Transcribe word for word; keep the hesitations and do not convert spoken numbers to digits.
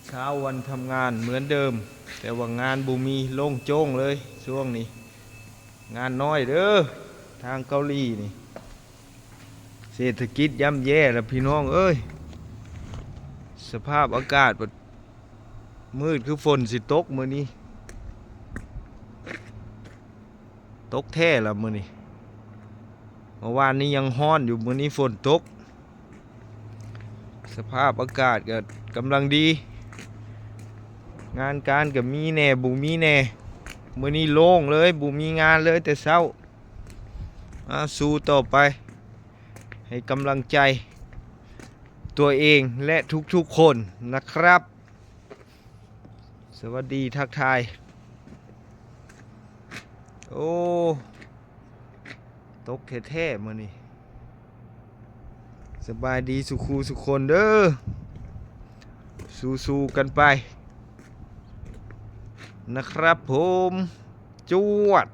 เช้าวันทำงานเหมือนเดิม แต่ว่างานบ่มี โล่งโจ้งเลยช่วงนี้ งานน้อยเด้อ ทางเกาหลีนี่ เศรษฐกิจย่ำแย่แล้วพี่น้องเอ้ย สภาพอากาศบัดมืดคือฝนสิตกมื้อนี้ ตกแท้ละมื้อนี้ เมื่อวานนี้ยังฮ้อนอยู่ มื้อนี้ฝนตก สภาพอากาศก็กำลังดี งานการก็มีแหน่บ่มีแหน่ มื้อนี้โล่งเลย บ่มีงานเลยแต่เช้า อ่า สู้ต่อไป ให้กำลังใจตัวเองและทุกๆคนนะครับ สวัสดีทักทาย โอ้ ตกแท้ๆมื้อนี้ สบายดีสุขูสุคนเด้อ สู้ๆกันไป นะครับผม จวด